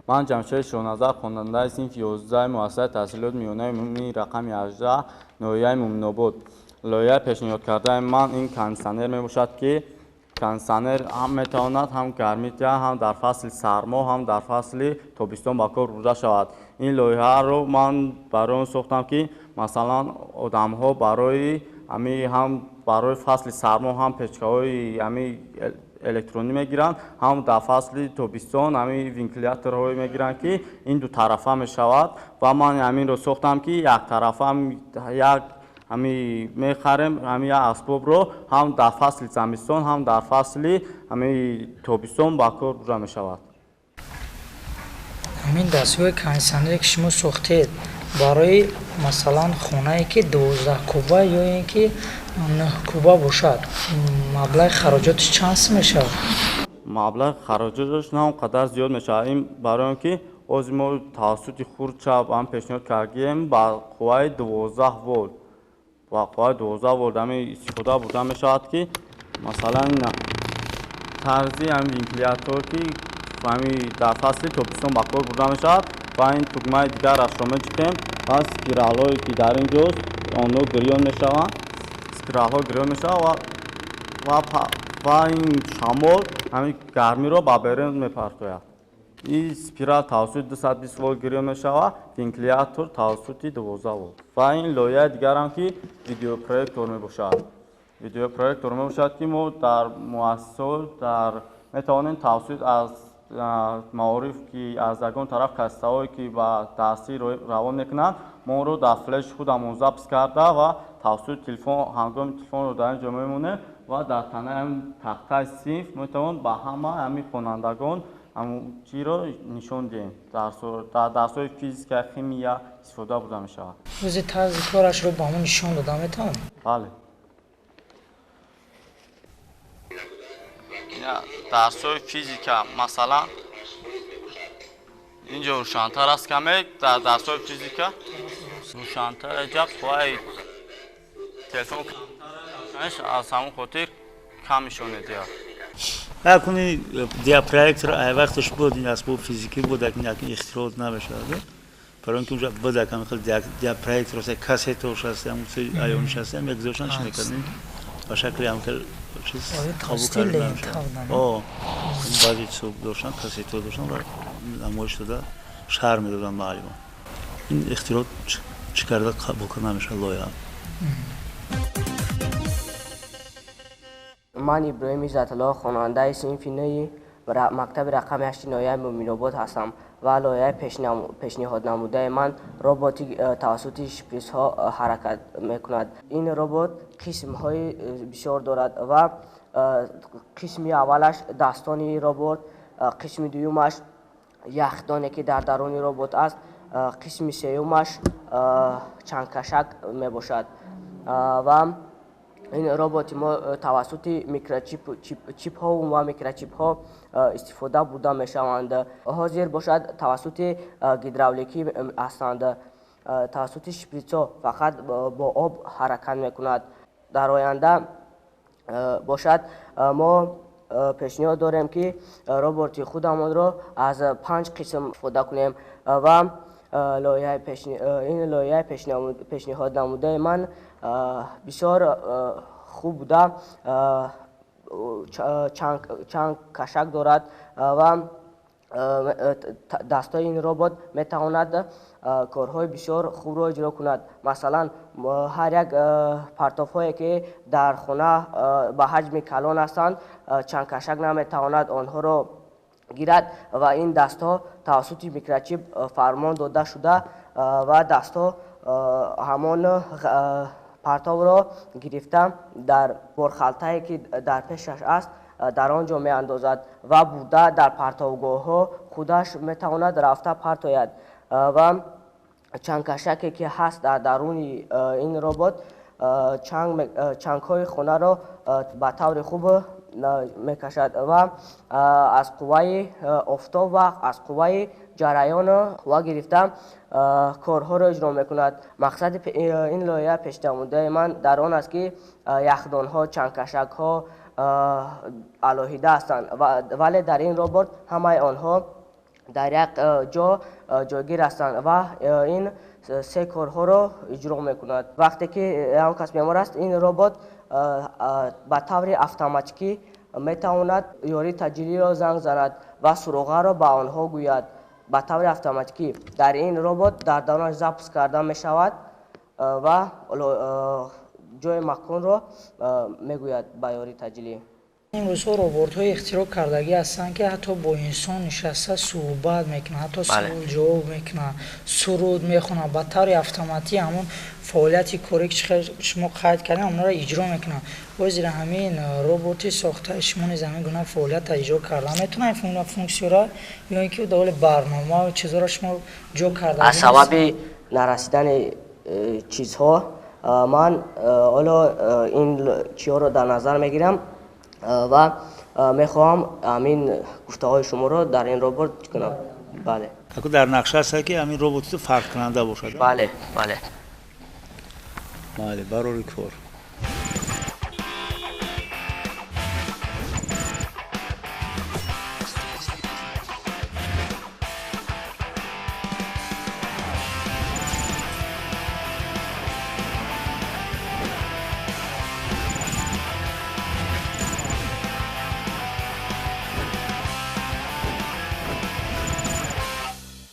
Ман Ҷамшед Шоназар, хонандаи синфи 11 муассисаи таҳсилоти миёнаи умумии рақами 18 ноҳияи Мӯминобод. Лоиҳаи пешниҳодкардаи ман ин кондитсионер мебошад, ки кондитсионер ҳам метавонад ҳам гармӣ диҳад, ҳам дар фасли сармо, ҳам дар фасли тобистон ба кор бурда шавад. Ин лоиҳаро ман барои он сохтам, ки масалан одамҳо барои ҳам барои фасли сармо ҳам печкаҳои ҳами электронӣ мегиранд, ҳам дар фасли тобистон ҳамин вентиляторҳое мегиранд, ки ин дутарафа мешавад. Ва ман ҳаминро сохтам, ки яктарафа як ҳами мехарем ҳами як асбобро ҳам дар фасли зимистон, ҳам дар фасли ҳами тобистон ба кор бурда мешавад. Ҳамин дастгоҳи кондитсионере, ки шумо сохтед, барои масалан хонае, ки 12 куба ё ин ки 9 куба бошад, маблағи хароҷотиш чанд сум мешавад? Маблағи хароҷоташ на он қадар зиёд мешавад. Ин барои он ки ҳозир мо тавассути хурдча ҳам пешниҳод кардем ба қувваи 12 волт. Ба қувваи 12 волт ҳамин истифода бурда мешавад, ки масалан тарзи ҳамин вентилятор, ки ҳамин дар фасли тобистон ба кор бурда мешавад, ва ин тугмаи дигарашро мечиқем ва спиралҳое, ки дар ин ҷост, онҳо гирён мешаванд. Спиралҳо гирён мешаванд ва ин шамол ҳамин гармиро ба берун мепартояд. Ин спирал тавассути 220 волт гирён мешавад, вентилятор тавассути 12 волт. Ва ин лоиҳаи дигарам, ки видеопроектор мебошад. Видеопроектор мебошад, ки мо дар муассисаҳо дар метавонем тавассути аз маориф, ки аз ягон тараф кассетаҳое, ки ба таъсир равон мекунанд, мо онро дар флеши худамон запис карда ва тавассути телефон ҳангоми телефонро дар ин ҷо мемонем ва дар танаи ҳамин тахтаи синф метавон ба ҳама ҳамин хонандагон ҳамон чиро нишон диҳем. Дар дарсҳои физика, химия истифода бурда мешавад. Рӯзи тарзи корашро ба мо нишон дода метавонед? Бале. Дарсҳои физика, масалан, инҷо рӯшантар аст каме, дар дарсҳои физика рӯшантар ҷа қувваи телефон камтар, аз ҳамон хотир кам нишон медиҳад. Акуни диапроектор ай вақташ буд, ин асбоб физикӣ буд, акин акин ихтироот намешавад. Барои инки унҷа буд акам хел диапроектор аст, кассетош аст, ҳамон аёниш аст, ҳам як гузоштан чӣ мекардем? Ба шакли ҳам хел чиз қабул карда намешавад. Баъзе чизҳо доштан, кассетҳо доштан ва намоиш дода шаҳр медоданд муаллимон. Ин ихтироот чӣ карда қабул карда намешавад лоиҳа. Ман Иброҳим Иззатулло, хонандаи синфи 9 мактаби рақами 8 ноҳияи Мӯминобод ҳастам ва лоиҳаи пешниҳоднамудаи ман роботи тавассути шприсҳо ҳаракат мекунад. Ин робот қисмҳои бисёр дорад ва қисми аввалаш дастони робот, қисми дуюмаш яхдоне, ки дар даруни робот аст, қисми сеюмаш чангкашак мебошад. Ва ин роботи мо тавассути микрочипҳо ва микрочипҳо истифода бурда мешаванд. Ҳозир бошад тавассути гидравликӣ ҳастанд. Тавассути шпритсҳо фақат бо об ҳаракат мекунад. Дар оянда бошад мо пешниҳод дорем, ки роботи худамонро аз 5 қисм истифода кунем ва ин лоиҳаи пешниҳоднамудаи ман бисёр хуб буда, чанд кашак дорад ва дастои ин робот метавонад корҳои бисёр хубро иҷро кунад. Масалан, ҳар як партовҳое, ки дар хона ба ҳаҷми калон ҳастанд, чандкашак наметавонад онҳоро гирад ва ин дастҳо тавассути микрочип фармон дода шуда ва дастҳо ҳамон партовро гирифта дар борхалтае, ки дар пешаш аст, дар он ҷо меандозад ва бурда дар партовгоҳҳо худаш метавонад рафта партояд. Ва чангкашаке, ки ҳаст дар даруни ин робот, чангҳои хонаро ба таври хуб мекашад ва аз қувваи офтоб ва аз қувваи ҷараён қувва гирифта корҳоро иҷро мекунад. Мақсади ин лоиҳа пешнамудаи ман дар он аст, ки яхдонҳо, чангкашакҳо алоҳида ҳастанд, вале дар ин робот ҳамаи онҳо Дар як ҷо ҷойгир ҳастанд ва ин се корҳоро иҷро мекунад. Вақте ки он кас бемор аст, ин робот ба таври автоматикӣ метавонад ёрии таъҷилиро занг занад ва суроғаро ба онҳо гӯяд ба таври автоматикӣ. Дар ин робот дар давонаш запуск карда мешавад ва ҷои маконро мегӯяд ба ёрии таъҷилӣ. Имрӯзҳо роботҳои ихтироъ кардагӣ ҳастанд, ки ҳатто бо инсон нишаста суҳбат мекунанд, ҳатто суол ҷавоб мекунанд, суруд мехонанд, ба таври автоматӣ ҳамон фаъолияти корӣ, ки шумо қайд кардем, онҳоро иҷро мекунанд. Боз зира ҳамин роботи сохтаи шумо низ ҳамин гуна фаъолиятро иҷро карда метавонад, ин функсияро, ё ин ки доволи барнома чизҳоро шумо ҷо карда? Аз сабаби нарасидани чизҳо ман ҳоло ин чиҳоро дар назар мегирам ва мехоҳам ҳамин гуфтаҳои шуморо дар ин робот кунам, бале. Аку дар нақша аст, ки ҳамин робот фарқкунанда бошад? Бале. Бале, барори кор.